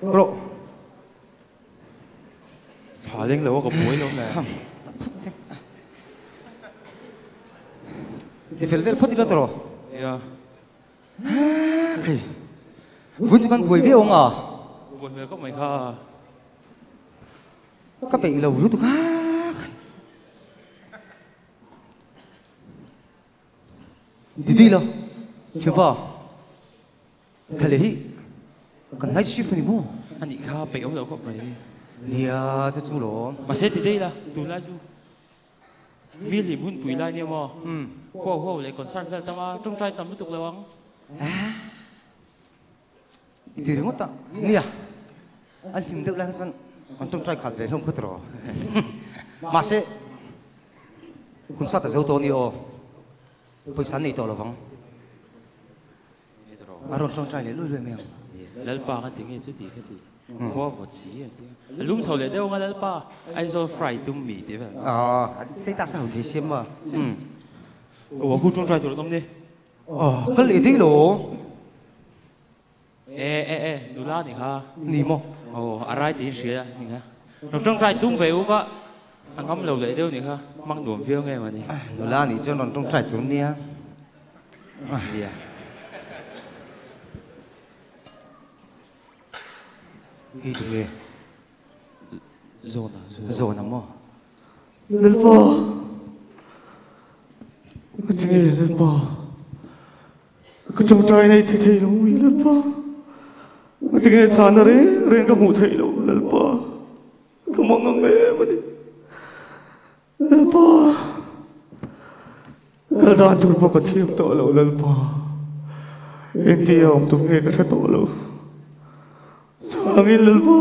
Rawh. Thla leng lo a ka buai lo le. Ti fel vel phawt ila tawh. Nia. Hei. Vui chu kan buai viau ang a. Buai hmel khawp mai kha. Ka peih lo lutuk a. Didi lo. Thianpa. Thla hi kan night shift a ni maw? A nih kha peih awm loh khawp mai. Nia, chu chu lawm. Mahse ti daih la, tunlai chu mi hlim hun pui lai nia maw? Huau huau leh concert vel tam a, tawngtai tam lutuk lo ang. Ti ringawt a, nia, an hlim deuh lai kha chuan an tawngtai khat ve hlawm kha tiraw? Mahse concert a zo tawh a ni aw, pawisa an nei tawh lovang. A rawn tawngtai leh luai luai mai ang. Lalpa ka ti nge chuti ka ti. Khua vawt si a ti a. A lum chho leh deuh ang a Lalpa, Aizawl fry tum mi tih vel. Aw, sei ta sa ho thei siam ma. Ko a hu tawngtai tur an awm ni. Aw, kal leh daih lo. E e e, nula ni kha. Ni maw? Aw, a rai tiin hria a ni kha. Rawn tawngtai tum ve u ka, a ngam lo leh deuh ni kha, hmang nuam viau nge mawni. Nula nih chuan rawn tawngtai tur nia. Nia. Hei tu nge? Zawna. Zawna maw? Lalpa, ngatinge Lalpa? Ka tawngtai nei che thei lo mi Lalpa. Ngatinge chhana reng reng ka hmuh theih loh Lalpa. Ka mangang em a ni. Lalpa. Kal dan tur pawh ka thiam tawh lo Lalpa. Engtia awm tum nge ka hre tawh lo. Chhangin Lalpa.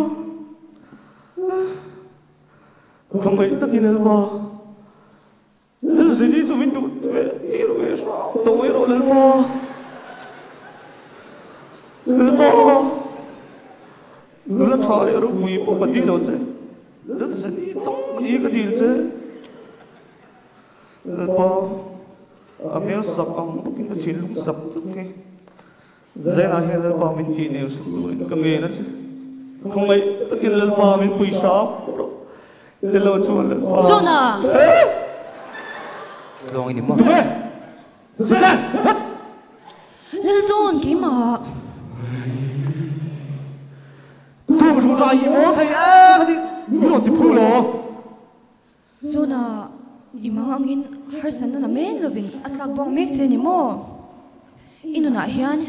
Ka ngaih takin Lalpa. Lalzini chu min duh ve tir ve hram tawh mai rawh Lalpa. Lalpa. Nula tha leh ropui pawh ka dil lo che. Lalzini tawng ni ka dil che. Lalpa, a hmel sak ang bawkin ka thinlung sak tuk hi. Zainah hian Lalpa min tih nel sak turin ka ngen a che. Khawngaih takin Lalpa min pui hram rawh. Tel lo chuan Lalpa. Zona! Eh! Tluang i ni maw? Tunge? Satan! Lalzawn keimah. Tum thu tha hi maw thei e ka ti mi rawn ti phu lo. Zona, i mang angin harsatna na men lovin a tlak buang mek che ni maw? I nunah hian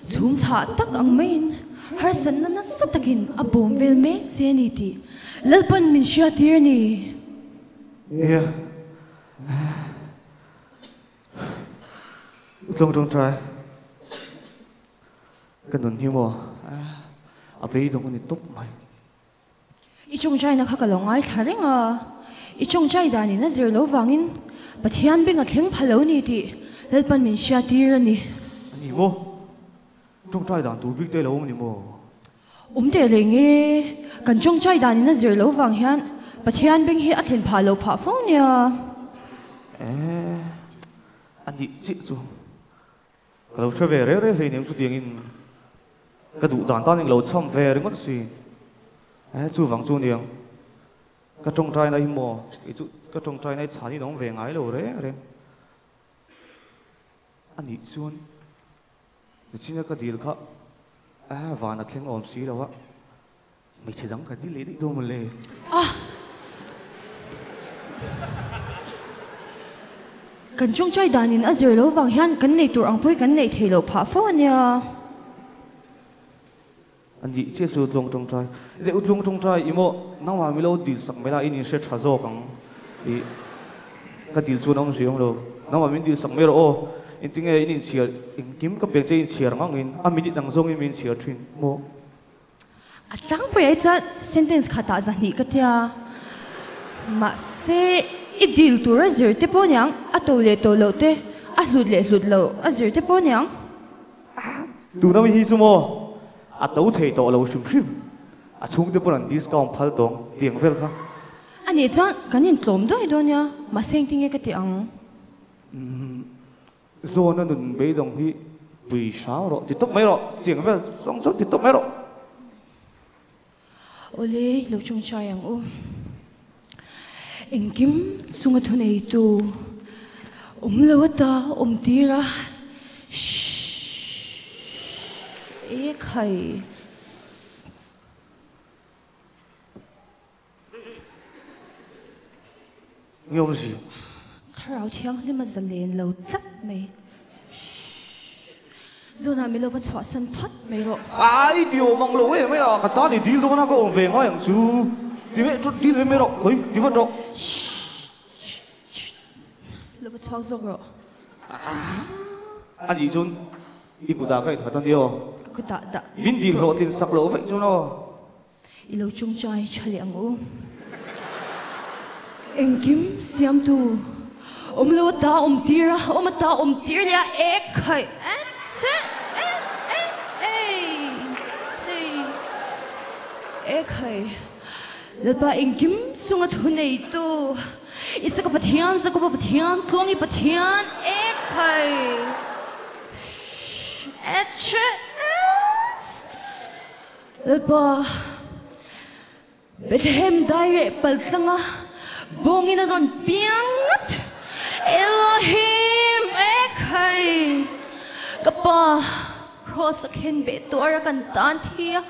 chhum chhah tak ang maiin harsatna nasa takin a bawm vel mek che ni tih Lalpan min hriattir a ni. Nia, u tlawng tawngtai ka nun hi maw a beidawng a ni tawp mai. I tawngtaina kha ka lo ngaithla reng a, i tawngtai danin a zir lo vangin Pathian beng a thleng pha lo ni tih Lalpan min hriattir a ni. A ni maw? Tawngtai dan tur bik te lo awm a ni maw? Awm teh reng e, kan tawngtai danin a zir lo vang hian Pathian beng hi a thlen phah lo phah fo nia. E, a nih chiah chu. Ka lo hre ve reng reng hleinem chutiangin ka duh dan tan englo chham ve ringawt si. Eh chuvang chu aniang ka tawngtaina hi maw kei chu ka tawngtaina hi chhan in awm ve ngai lo reng reng a nih chuan nichina ka dil kha eh van a thleng awm si lo a hmeichhe dang ka dil leh daih dawn mawle. Ah! Kan tawngtai danin a zir lo vang hian kan nei tur ang pawhin kan neih theih loh phah fo a nia. A nih chiah chu Tlawng tawngtai. Deuh Tlawng tawngtai i maw nangmah mi lo dil sak mai la in inhre tha zawk ang i ka dil chuan a awm zui awm lo. Nangmah min dil sak mai rawh aw. Engtinge in inchhiar engkim ka pek che inchhiar ang angin a minute ang zawngin min inchhiar thin maw. A tlangpui ai chuan sentence khatah zahnih ka tia. Mahse, i dil tur a zir te pawh niang, a to leh to loh te, a hlut leh hlut loh a zir te pawh niang. Tuna mi hi chu maw a to thei tawh lo hrim hrim, a chhungte pawn an discount phal tawng tiang vel kha. A nih chuan kan intlawm daih dawn nia, mahse engtin nge ka tih ang? Zawna nun beidawng hi pui hrang rawh, ti tawp mai rawh, chiang vel zawng chuan ti tawp mai rawh. Awle, lo tawngtai ang u. Engkim chunga thuneitu awm lo ata awm tir a. Shhh. E khai. Nge awm si? Thlarau Thianghlim a zalen lo tlat mai. Zawnah mi lova chhuahsan phawt mai rawh. Ai ti awm ang lo em mai a, ka tan i dil dawn a ka awm ve ngai ang chu. Ti mai chu dil ve mai rawh, khawi ti vat rawh. Lova chhuak zawk rawh. A nih chuan i kutah ka innghat a nia aw. Ka kutah dah. Min dil hlawhtlin sak loh vek chuan aw. I lo chungchai tha leh ang u. Engkim siamtu awm lo ata awm tir a, awm ata awm tir leh a ek khaih che e e ei sei ek hai Lalpa engkim chunga thu neitu Isaka Pathian Jakoba Pathian Tluangi Pathian ek hai e che e. Lalpa, Bethlehem dai reh pal tlanga bawngin a rawn piang ngat. Elohim, Ekhai! Ka pa, Kraws a khen beh tuar a kan tan thi a,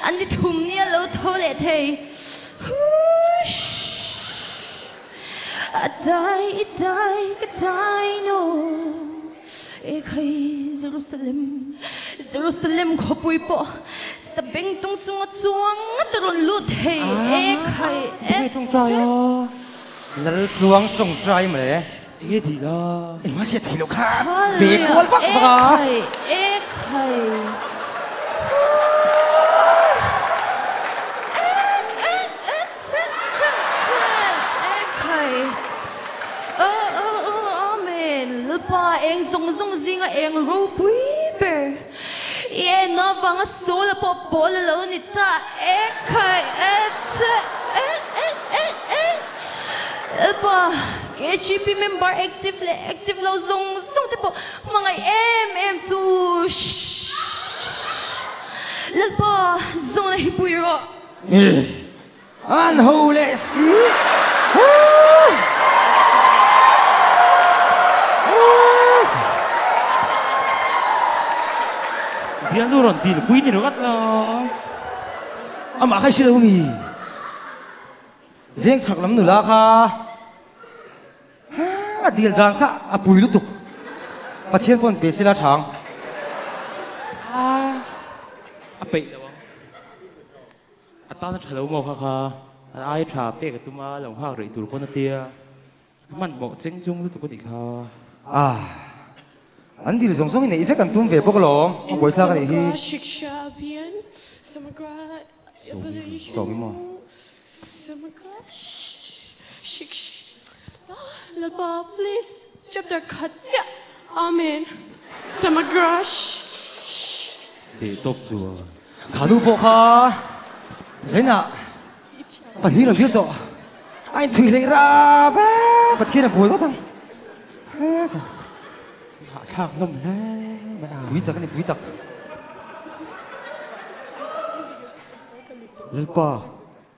an ni thum ni a lo tho leh thei. Hushh! A dai, i dai, ka dai no. Ekhai, Jerusalem, Jerusalem khawpui pawh sabengtung chunga chuang ngat a rawn lut thei. Ekhai, Tunge tawngtai a? Laltluang tawngtai mawle. Enge tih la? Engmah hriat theih loh kha be kual vak vak a. Ekhai, ekhai. Amen. Lalpa eng zawng zawng zinga eng ropui ber i en avanga soul a pawh pawl a lo ni ta. Ekhai e e e e e Lalpa KGP member active leh active lo zawng zawng te pawh hmangaih em em tu Lalpa zawng la hi pui rawh. An ho leh si. Bialnu rawn dil pui ni ringawt lo. Amah kha i hre lo mi? Veng chhak lam nula kha a dil dan kha a pui lutuk. Pathian pawh an pe sila chang. A peih lo ang. A tan a tha lo maw kha kha a ai tha pek a tum a lo nghak rih tur pawn a tia a hmanhmawh cheng chung lutuk a nih kha. Ah an dil zawng zawng hi neih vek an tum ve bawk alawm a buaithlak a nih hi. Sawmi maw. Tih tawp chu a. Kha nu pawh kha Zainah pahnih rawn dil tawh a inthui hlei rap a, Pathian a buai ngawt ang. Hahthlak hlawm hle mai a. Pui tak a ni, pui tak. Lalpa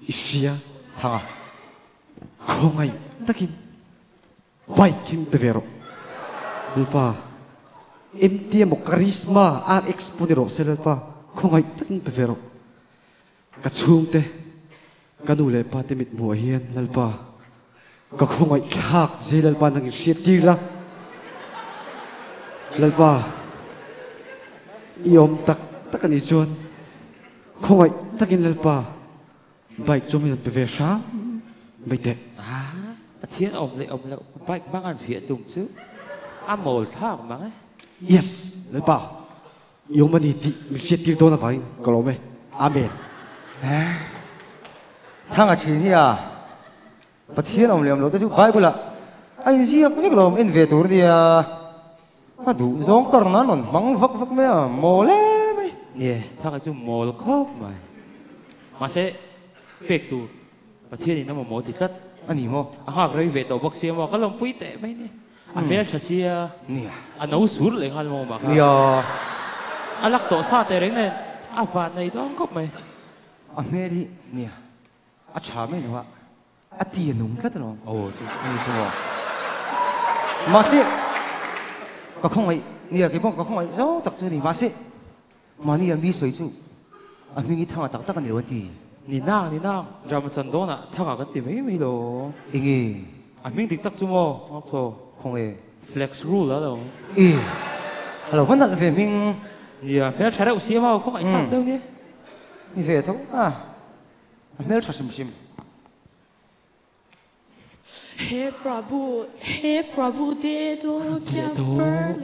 i hria. Thanga. Khawngaih takin. Bike hi pe ve rawh. Lalpa, MT emaw Karizma RX pawh ni rawh se Lalpa, khawngaih takin pe ve rawh. Ka chhungte, ka nu leh pa te mithmuh ah hian Lalpa, ka khawngaih thlak che Lalpa nang in hriat tir la. Lalpa, i awm tak tak a nih chuan khawngaih takin Lalpa, Bike chu min pe ve hram mai teh. Pathian awm leh awm loh bike hmang an fiah tum chu a mawl thlak mang e. Yes, Lalpa, i awm a ni tih min hriat tir dawn avangin ka lawm e. Amen. Thanga thin hi a Pathian awm leh awm loh te chu Bible ah a inziak vek lo awm en ve tur nia. A duh zawng kar nan rawn hmang vak vak mai a, mawl em mai. Nie, thaka chu mawl khawp mai. Mahse, pek tur Pathianin a mamawh ti tlat. A ni maw? A nghak rei ve tawh bawk sia maw? Ka lawmpui teh mai ni. A hmel tha sia. Nia. A no sur leh nghal maw mah kha. Nia. A lak tawh sa teh reng nen a van nei dawn khawp mai. A hmel hi nia a tha mai lo a, a ti a nung tlat alawm. Aw chu a ni chu maw. Mahse ka khawngaih nia kei pawh ka khawngaih zo tak chu a ni. Mahse mahni a mi sawi chu a hming hi thanga tak tak a ni lo an ti. Ni nang ni nang drama chan dawnah thanga kan ti mai mai lo. Enge? A hming dik tak chu maw Ngawksaw? Khawnge? Flex rule a lo. I a lo va nalh ve hming. Nia, hmeltha reuh si a maw khawngaih thlak deuh nia. Ni ve tho a, a hmeltha hrim hrim. He Prabhu, he Prabhu de do kya par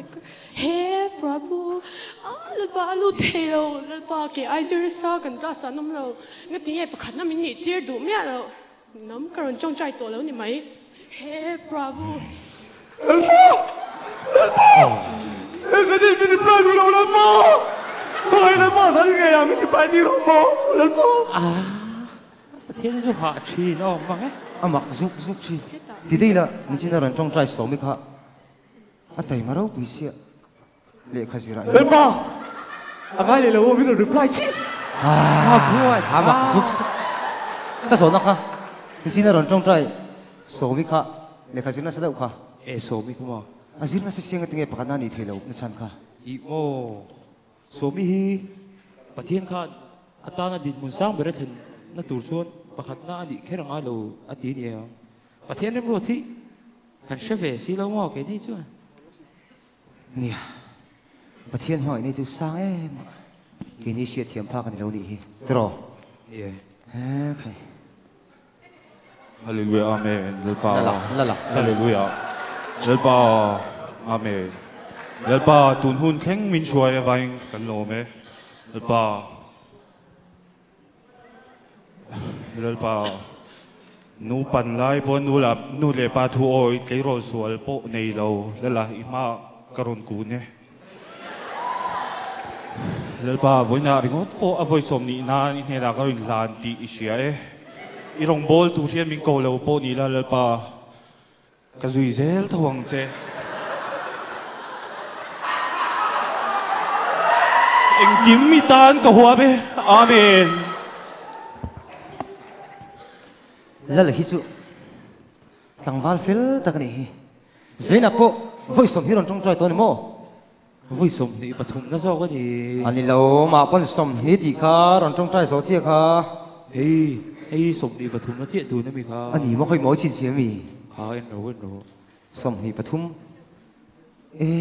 He Prabhu, ah Lalpa a lut thei lo, Lalpa ke ai zir nasa kan class ah an awm lo, ngatinge pakhatna min nih tir duh miah lo. Nam ka rawn tawngtai tawh lo ni mai. He Prabhu. Lalpa! Lalpa! Hezeni min reply duh lo Lalpa! Khawngaih Lalpa zan ngei ah min reply dih rawh maw Lalpa! Ah Pathian hi chu hah thin a awm mang e. A mak zuk zuk thin. Ti daih la nichin a rawn tawngtai sawmi kha a taima ropui chiah lehkha zirah hian. Lalpa! A ngai leh lo aw min rawn reply chiah. Ah a mak zuk zuk. Ka zawhna kha nichin a rawn tawngtai sawmi kha lehkha zir nasa deuh kha. E sawmi kha maw? A zir nasa siang a tinge pakhatna a nih theih loh na chhan kha. Ih maw Sawmi hi Pathian khan a tana dinhmun sang ber a thlen na tur chuan pakhatna a nih kher angai lo a ti a ni ang. Pathian remruat hi kan hre ve si lo maw keini chuan? Nia, Pathian hmangaih nei chu sang em a, keini hriat thiam phak a ni lo nih hi. Tiraw? Ni e. He khai. Hallelujah Amen Lalpa Lala lala. Hallelujah Lalpa Amen Lalpa tun hun thleng min hruai avangin kan lawm e Lalpa Lalpa nu pan lai pawh nu lah nu leh pa thu awi tleirawl sual pawh nei lo lala i hma ka rawn kun e Lalpa vawiinah ringawt pawh a vawi sawm nih nan i hnenah ka rawn hlan tih i hria e i rawngbâwl tur hian min ko lo pawh ni la Lalpa Ka zui zel tho ang che. Engkim mi tan ka huam e. Amen. Lal hi chu tlangval fel tak a nih hi. Zainab pawh vawi 20 rawn tawngtai tawh a ni maw? Vawi 23 na zawk a ni. A ni lo, mah pawn 20 tih kha rawn tawngtai zawh chiah kha. Hei, hei 23 na chiah tun a mi kha. A ni maw khawi maw chhinchhiah a mi? Kha en ro en ro. 23. E,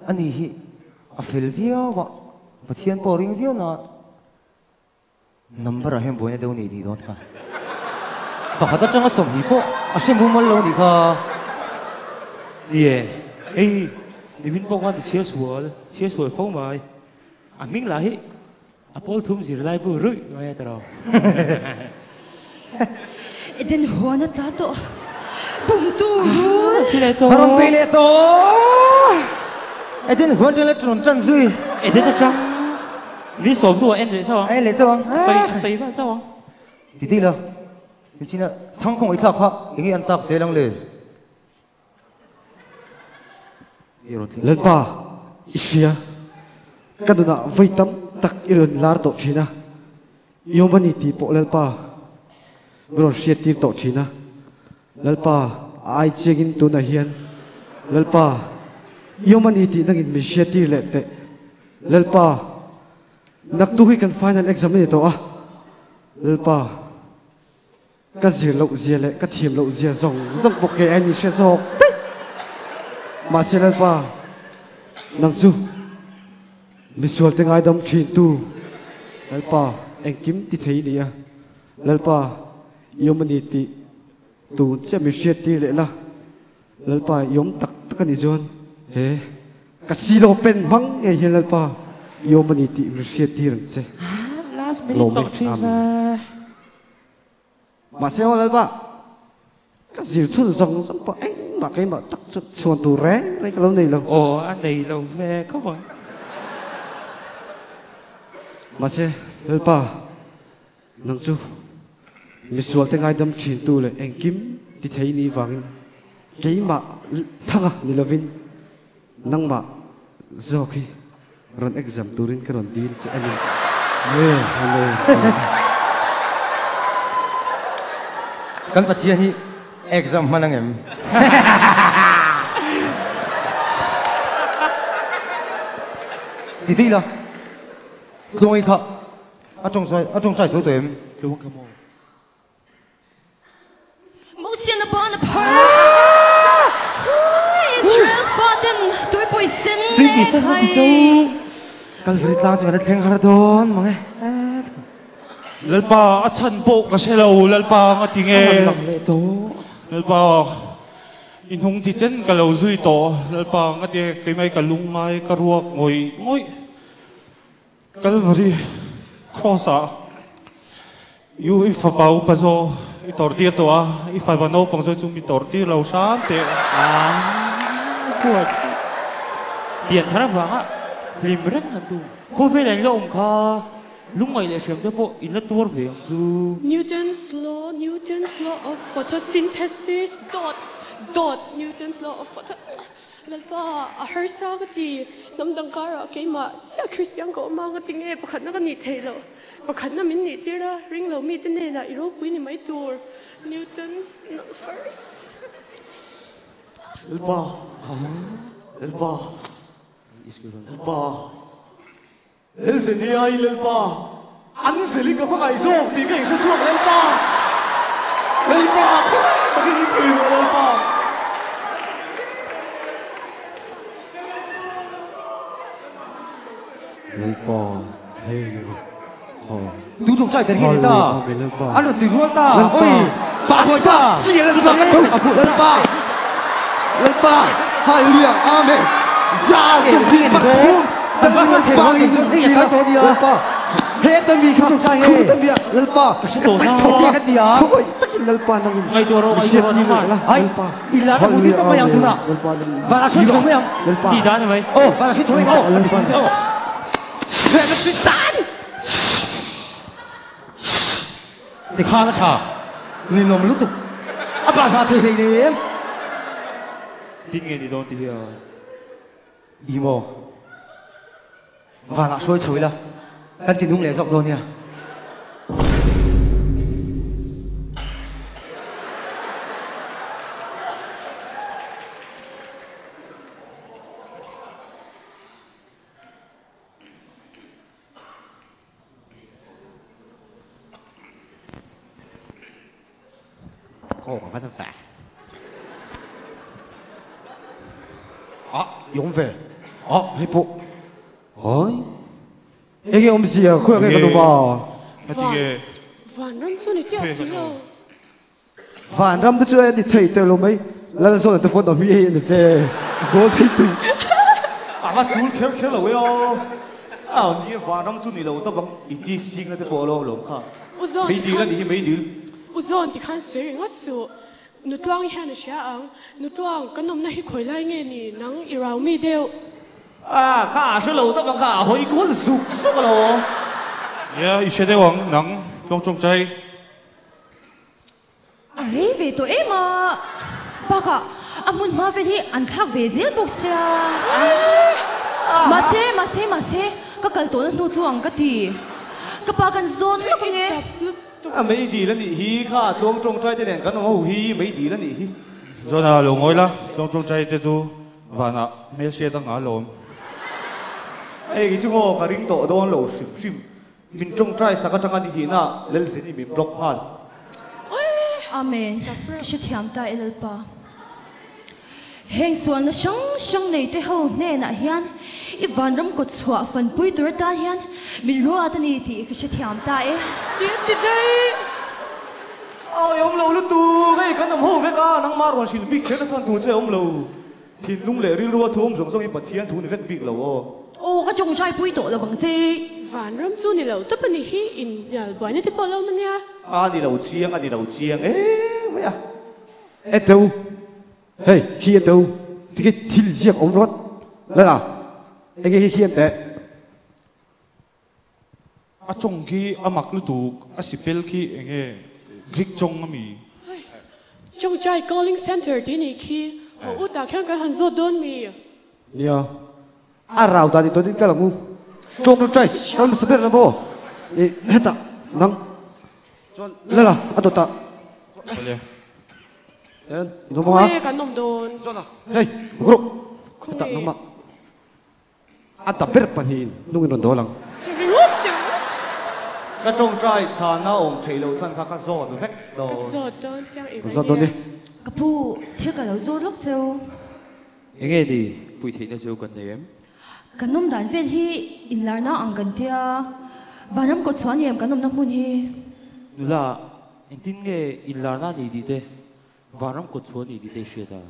a ni hi a fel viau a, Pathian pawh a ring viau na. Number ah hian buaina deuh nih nih dawn kha. Pakhat atanga 20 pawh a hre mumal lo nih kha. Ni e, hei nimin pawh khan chhiar sual, chhiar sual fo mai. A hming lah hi a pawl thum zir lai bu ruih mai a tiraw. Eden huan ata tawh bumtu rul. Thi leh tawh. A rawn bei leh tawh. Eden huan atang leh rawn tan zui. Eden atang Ni sawm hnuah en leh chauh ang. A en leh chauh ang. A sawi a sawi vel chauh ang. Ti tih la, nichina thangkhawng i thlak kha enge an tak zel ang le? Lalpa, i hria, ka nunah vawi tam tak i rawn lar tawh thin a, i awm a ni tih pawh Lalpa min rawn hriattir tawh thin a. Lalpa, a ai chiangin tunah hian Lalpa, i awm a ni tih nangin min hriattir leh teh. Lalpa, naktuk hi kan final exam a ni tawh a, Lalpa, ka zir loh zia leh ka thiam loh zia zawng zawng bawk kei ain i hre zawk daih. Mahse Lalpa, nang chu misual te ngaidam thin tu Lalpa engkim ti thei i ni a, Lalpa i awm a ni tih tun chiah min hriat tir leh la. Lalpa i awm tak tak a nih chuan he ka silo pen hmang ngei hian Lalpa i awm a ni tih min hriat tir ang che. Last minute tawh thin ve. Mahse aw Lalpa ka zir chhun zawng zawng pawh engmah keimah tak chu chhuan tur reng reng ka lo nei lo. Aw a nei lo ve khawp ang. Mahse Lalpa Nang chu misual te ngaidam thin tu leh engkim ti thei ni vangin keimah thanga ni lovin nangmah zawk hi rawn exam turin ka rawn dil che a ni. Amen. Kan Pathian hi exam hman ang em? Ti daih la, Tluangi kha a tawngtai a tawngtai zo tawh em? Tluang kha maw? Mosian a ban a phar Israel faten tuipui sen Tuipui sen a ti cho. Kalvari tlang chu kan la thleng har dawn mang e. Lalpa a chhan pawh ka hre lo Lalpa nga ti nge. A lang leh tawh. Lalpa i hnung ti chen ka lo zui tawh Lalpa nga ti keimai ka lungngai ka ruak ngawih ngawih. Kalvari Cross ah i fapa upa zaw i tawrh tir tawh a, i fapa naupang zaw chu mi tawrh tir lo hram teh. Puan pian thar avanga hlim reng an tum. Khawvel ah in la awm kha lungngaih leh hriam te pawh in la tuar ve ang chu. Newton's law, Newton's law of photosynthesis dot dot Newton's law of photo. Lalpa, a harsa ka ti. Hnam dang karah keimah chiah Kristian ka awm a, ka ti nge pakhatna ka nih theih loh. Pakhatna min nih tir a, ring lo mite hnenah i ropui ni mai tur. Newton's not first. Lalpa, Lalpa, Lalpa. Lelzenia i Lalpa, an zelin ka hmangaih zawk tih ka inhre chhuak Lalpa! Lalpa, khawngaih takin i pui rawh Lalpa! Lalpa, hei ha. Tu tawngtai ber nge ni ta? An rawn tui rual ta! Lalpa, Oi! Pa, Ta! Lalpa, Lalpa, Lalpa, Hallelujah, Amen. Za sawmhnih pathum Lalpa in tia Lalpa he ta mi kha khu ta mi Lalpa ka chak chho a khawngaih takin Lalpa nangin mi hriat tir leh la Lalpa Hallelujah Amen Lalpa nangin Lalpa Lalpa Tikhan a tha, ninawm lutuk, a ban hma thei hlei nem. Tin nge ni dawn ti hian. Ih maw, vanah hruai chho ila, kan ti nung leh zawk dawn nia. A i awm ve a hei pawh ai enge awmzia khawiah nge kan awm a? Vanram chu ni chiah si lo. Vanram te chu a ni thei teh lo mai Lalzawna te pawn awm hi hei a ni che goal thei tui. A va tul kher kher lo e aw. A ni e vanram chu ni lo ta bang i ti sing na te pawh alawm lawm kha. Mei dil a nih hi mei dil. U zawn ti khan sawi ringawt suh. Nutluang hian a hria ang. Nutluang, kan awmna hi khawi lai nge ni nang i rau mi deuh. A kha a hre lo ta bang kha a hawi kual zuk zuk alawm. Nia i hre deuh ang nang tluang tawngtai. A rei ve tawh em a, bakah a hmun hma vel hi an thlak ve zel bawk sia. Mahse, mahse, mahse, ka kal tawhna hnu chu ang ka ti. Ka pa kan zawn lawk ang e. A mei dil a nih hi, kha tluang tawngtai te nen kan awm ho hi mei dil a nih hi. Zawn a lo ngawi la, tluang tawngtai te chu vanah hmelhriat anga lawm. Hei chu maw ka ring tawh dawn lo hrim hrim. Min tawngtai sak atanga ni hihna Lalzini min block nghal. Amen. Ka hrethiam ta e Lalpa. Heng sualna hrang hrang nei te ho hnenah hian i vanram kawt chhuah fanpui tur atan hian min ruat a ni tih ka hrethiam ta e. Ti ti daih. Awi awm lo lutuk hei kan awm ho vek a nangmah rawn hrilh bik kher na chuan tur che awm lo. Thinlung leh rilru a thu awm zawng zawng hi Pathian thu ni vek bik lo aw. Aw ka tawngtai pui tawh lo ang che. Vanram chu ni lo tawp a nih hi inhnial buaina te pawh lo awm a nia. A ni lo chiang a ni lo chiang em mai a. E teu hei khi an teu ti khi thil ziak awm rawt la la enge khi khi an teh. A tawng khi a mak lutuk, a sipel khi enge Greek tawng ami? Chawngchai Calling Center tih nih khi haw u tah khian kan han zawt dawn mi? Nia, a rau dan in dawtin kal ang u. Tawngtai kal hmasa ber la maw? I hetah nang chuan la la a dawtah. Awle. Ten, in awm ang a. Khawnge kan awm dawn? Zawna, hei, group. Hetah nangmah. A ta ber pahnihin nungin rawn dawl ang. Ringawt che u. Ka tawngtai chhana awm theih loh chuan kha ka zawt vek dawn. Ka zawt dawn chiang i Ka zawt dawn e. Ka pu, thil ka lo zawt lawk che u. Enge ni pui theihna chu kan nei em? Kan awm dan vel hi inlarna ang kan tia, vanram kawt chhuah a ni em kan awmna hmun hi? Nula, engtin nge inlarna a ni tih te, vanram kawt chhuah a ni tih te i hriat a?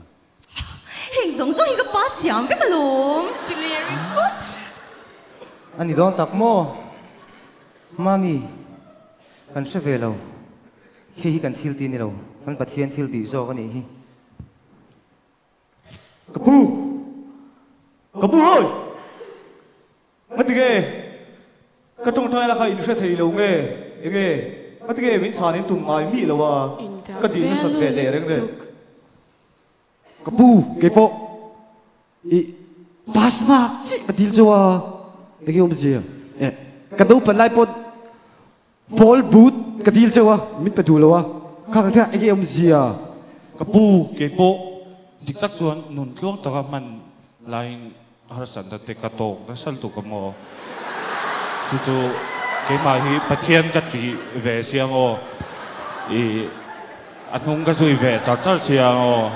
Heng zawng zawng hi ka pa siam vek alawm. Chileri kut. A ni dawn tak maw? Mami, kan hre ve lo. Hei hi kan thil tih a ni lo, kan Pathian thil tih zawk a nih hi. Ka pu! Ka pu hawi! Ngatinge? Ka tawngtai la kha in hre thei lo nge? Enge? Ngatinge min chhan in tum ngai mi lo a? Ka dil nasat ve teh reng nen. Ka pu, keipawh i pass hmak chiah ka dil chu a, enge awm zia? Eh, ka naupan lai pawn ball boot ka dil cheu a, min pe duh lo a, kha ka thil ah enge awm zia? Ka pu, keipawh dik tak chuan nun tluang taka hman laiin Harsatna te ka tawk nasa lutuk a maw? Chu chu keimah hi Pathian ka tih ve sia maw? I a hnung ka zui ve char char sia maw?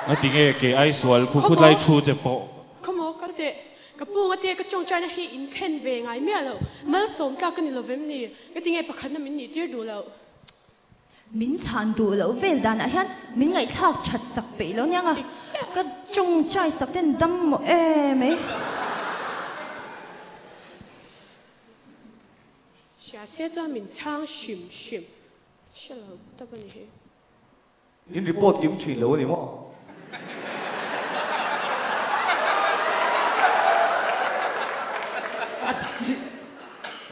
Ngati nge kei ai sual khu khut lai chhu che pawh. Khaw maw ka teh, ka pu ngate ka tawngtaina hi in thlen ve ngai miah lo, malsawm tlak ka ni lovem ni? Ngati nge pakhatna min nih tir duh loh? Min chhan duh loh vel danah hian min ngaihthlak that sak peih lo nia nga, ka tawngtai sak ten dam maw em ei. Hria se chuan min chhang hrim hrim hre lo tak a ni hi. In report kim thin lo a ni maw? A thi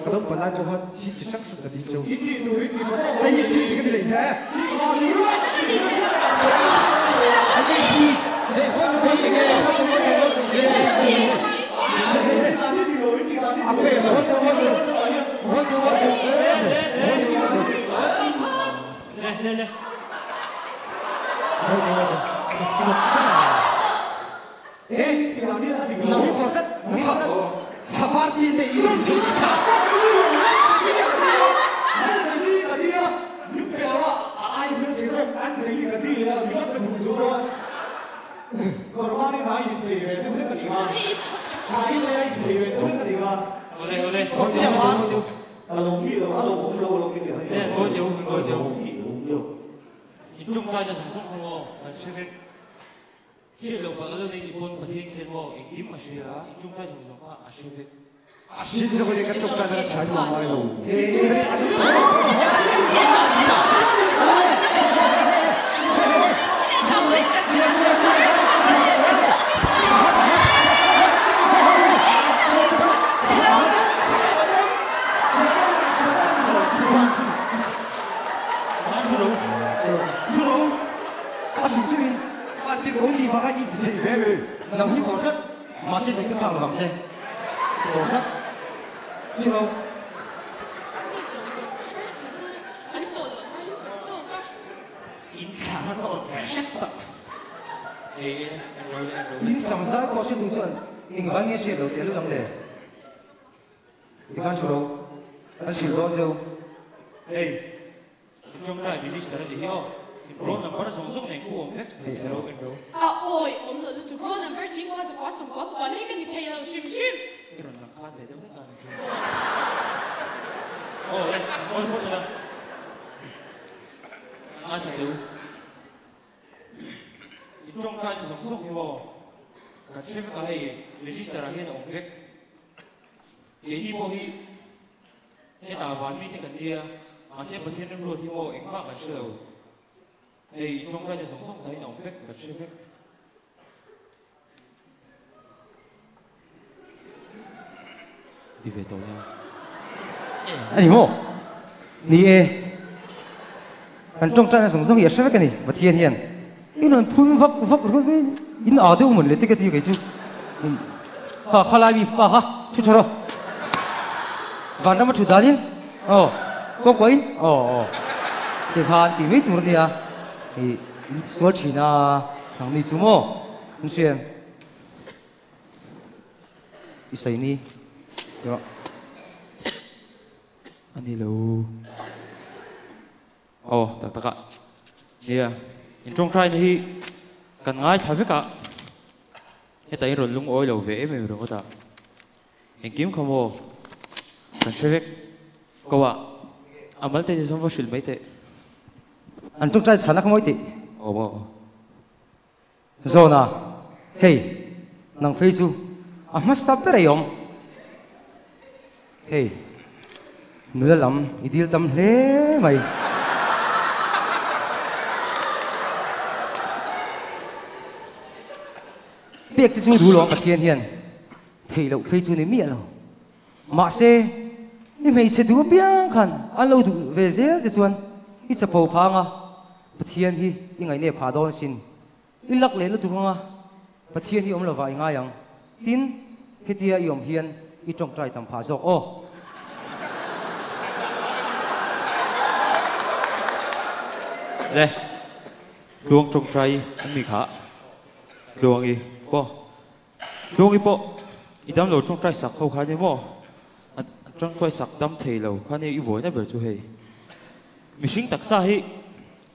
ka lo palai pawh khan thi chi hrang hrang ka dil cheu. In tih tur in ti tha tawk lo. Hei hi thi ti ka ni leh hne. A fair lo. Le le le. Ole ole. Le ngawi deuh ngawi deuh. In tawngtaina zawng zawng kha maw kan hre vek. Hriat loh palh a lo nei nih pawn Pathian khian maw engkim a hria a, in tawngtai zawng zawng kha a hre vek. A hrin zawk in kan tawngtaina kan chhai nuam ngai lo. A hrim hrim in van tir ko ni vang a in ti thei ve ve. Nang hi kawr tlat mahse kei ka thlak lovang che. Kawr tlat chu lo. In thlah na ka awrh ve hrep tak. In sam zai pawh hre tu chuan engvai nge hriat lo teh lut ang le. Tikhan thu ro an hrilh dawn cheu. Hei, in tawngtai register a ni hi aw. Roll number zawng zawng nen khu awm vek. En ro, en ro. A awi awm lo lutuk. Roll number singkua zakua sawmkua pakua na hi ka ni thei lo hrim hrim. I rawn lang khan ve deuh hlek a ni chu. Aw le, ngawi phawt ila. Ngaithla teh u. In tawngtai na zawng zawng hi maw? Kan hre vek a hei register ah hian a awm vek. Keini pawh hi hetah van mite kan nia, mahse Pathian remruat hi maw engmah kan hre lo. Hei in tawngtaina zawng zawng dahin a awm vek, kan hre vek. Ti ve tawh la. A ni maw? Ni e. Kan tawngtaina zawng zawng hi a hre vek a ni, Pathian hian. In rawn phun vak vak ringawt mai in aa deuh mawn le te ka ti kei chu. Kha khalai mi pa kha thu tha rawh. Vanram a thu danin aw kawngkuahin aw aw. Te khan ti mai tur nia i in sual thin a nangni chu maw in hria em? I sawi ni tih A ni lo. Aw tak tak a. Nia in tawngtaina hi kan ngaithla vek a, hetah in rawn lungawi lo ve em em ringawt a. Engkim kha maw? Kan hre vek. Ko ah a mal te chu va hrilh mai teh. An tawngtai chhan a kha mawi tih. Aw maw. Zawna, Hei, nang phei chu a hmasa ber ei awm. Hei, nula lam i dil tam hle mai. Pek che chu duh lo ang Pathian hian. Theih loh phei chu ni miah lo. Mahse, i hmeichhe duh apiang khan an lo duh ve zel che chuan i chapo phang a, Pathian hi i ngaihnep phah dawn sin. I lak leh lutuk anga Pathian hi awm lovah i ngai ang. Tin, hetia i awm hian i tawngtai tam phah zawk aw. Le, tluang tawngtai an mi kha. Tluangi pawh. Tluangi pawh i dam lo tawngtai sak ho kha ni maw? A tawngtai sak dam thei lo kha ni i buaina ber chu hei. Mihring taksa hi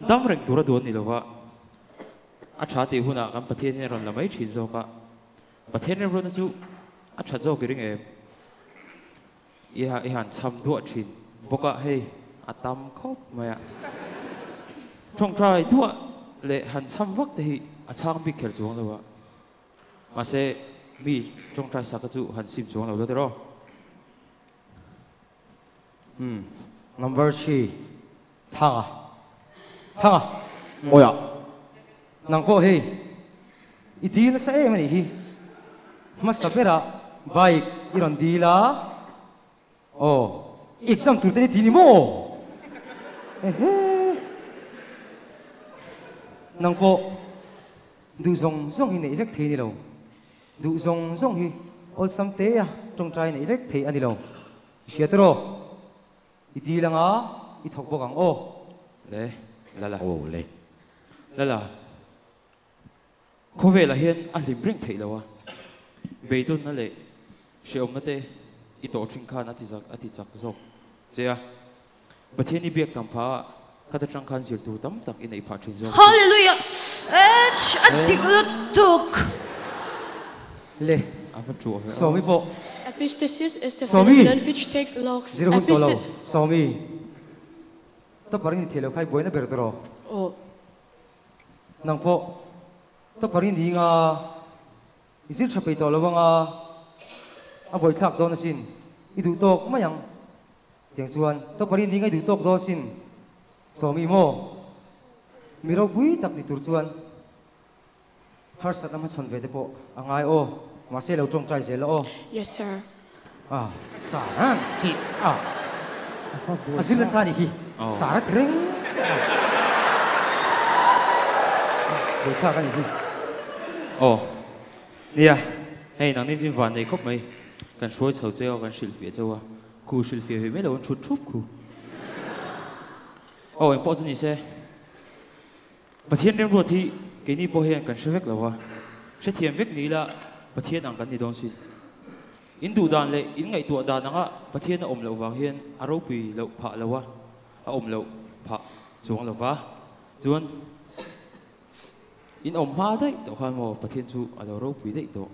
dam reng tur a duan ni lova, a tha tih hunah kan Pathian hian a rawn la mai thin zawk a. Pathian remruatna chu a tha zawk i ring em? I i han cham duah thin bawk a, hei a tam khawp mai a. Tawngtai duah leh han cham vak te hi a chhang bik kher chuang lo a. Mahse mi tawngtai saka chu han sim chuang lo tiraw? Umm number chhi Thanga Thanga Awi a. Nang pawh hei i dil nasa em a nih hi. Hmasa berah bike i rawn dil a. Aw exam tur te ni ti ni maw? Ehe. Nang pawh duh zawng zawng hi neih vek thei ni lo. Duh zawng zawng hi awlsam te a tawngtai neih vek thei a ni lo. I hria tiraw? I dil anga i thawk bawk ang aw. Le, Lala. Aw le. Lala. Khawvelah hian a hlim reng theih lo a, beidawnna leh hrehawmna te i tawh thin khan a ti zak a ti chak zawk che a. Pathian i biak tam phah a, khat atang khan zir tur tam tak i neih phah thin zawk a ti. Hallelujah! Ech! A dik lutuk! Le, A va ṭuah ve aw. Sawmi pawh. Epistasis is the Sawmi! phenomenon which takes logs. Zir hun tawh lo, Epist. Sawmi. Topper in thei lo kha i buaina ber tawh rawh. Aw. Nang pawh topper i ni nga i zir tha peih tawh lo anga a buaithlak dawn asin i duh tawk mai ang. Tiang chuan topper i ni nga i duh tawk dawn asin Sawmi maw? Mi ropui tak ni tur chuan harsatna hmachhawn ve te pawh a ngai aw. Mahse lo tawngtai zel la aw. Yes sir. A Sara tih a a zir nasa a nih hi Sara ti reng a buaithlak a nih hi. Aw nia hei nangni chu van nei khawp mai kan hruai chho che aw kan hrilh fiah cheu a khu hrilh fiah ve mai lo an thut thup khu aw engpawh chu ni se Pathian remruat hi keini pawh hian kan hre vek lo a, hrethiam vek ni ila Pathian ang kan ni dawn sin. In duh dan leh in ngaihtuah dan anga Pathian a awm loh vang hian a ropui loh phah lo a, a awm loh phah chuang lo va. Chuan in awm hma daih tawh khan maw Pathian chu a lo ropui daih tawh.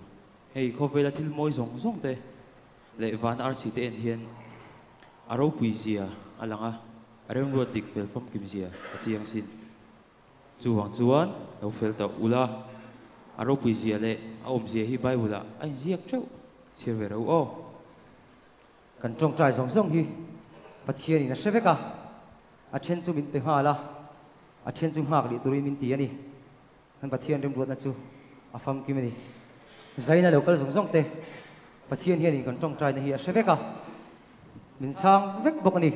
Hei khawvela thil mawi zawng zawng te leh van arsi te en hian a ropui zia a lang a. A remruat dik fel famkim zia a chiang sin. Chuvang chuan lo fel tawh ula, a ropui zia leh a awm zia hi Bible ah a inziak teuh chhiar ve ro aw. Kan tawngtai zawng zawng hi Pathian in a hre vek a, a then chu min pe nghal a, a then chu nghak lih turin min ti a ni. Kan Pathian remruatna chu a famkim a ni. Zaina lo kal zawng zawng te Pathian hianin kan tawngtaina hi a hre vek a, min chhang vek bawk a ni.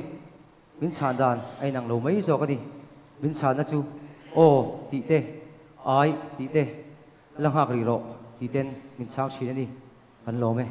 Min chhan dan a inang lo mai zawk a ni. Min chhanna chu aw tih te, ai tih te, la nghak rih rawh tih ten min chhang thin a ni. Kan lawm e.